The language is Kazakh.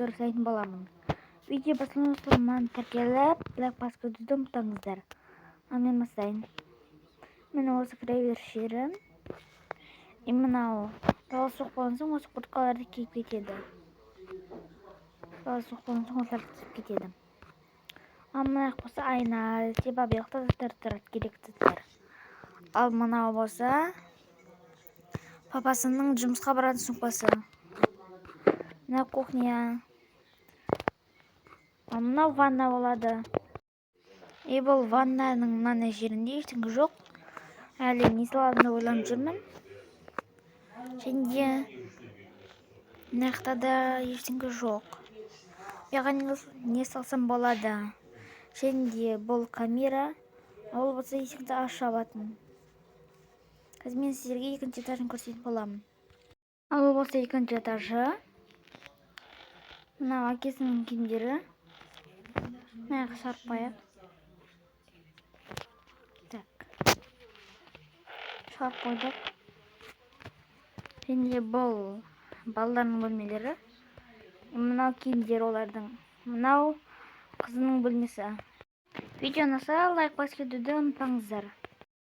тур жасайтын боламын. Видео басталмастан тіркеліп, лайк басып кетуді ұмытпаңыздар. Ал мен бастайын. Міне, осы кіреберіс жері. И мынау дала суық болған соң, осы курткаларды киіп кетеді. Дала суық болған соң, осыларды киіп кетеді. Ал мына жақ болса айна, типа бұл жақта заттар тұрады, керекті заттар. Ал мынау болса папасының жұмысқа баратын сумкасы. Мына кухня. Ал мынау ванна болады. И бұл ваннаның мынандай жерінде ештеңе жоқ. Әлі не салатынымды ойланып жүрмін. Және де мына жақта да ештеңе жоқ. Бұяққа не салсам болады? Және де бұл камера, ол болса есікті ашып жабатын. Қазір мен сіздерге екінші этажын көрсететін боламын. Ал бұл болса екінші этажы. Мынау әкесінің киімдері. Мына жаққа шығарып қояйық. Так. Шығарып қойдық. Және де бұл балалардың бөлмелері. Мынау киімдер олардың. Мынау қызының бөлмесі. Видео ұнаса, лайк басып кетуді ұмытпаңыздар.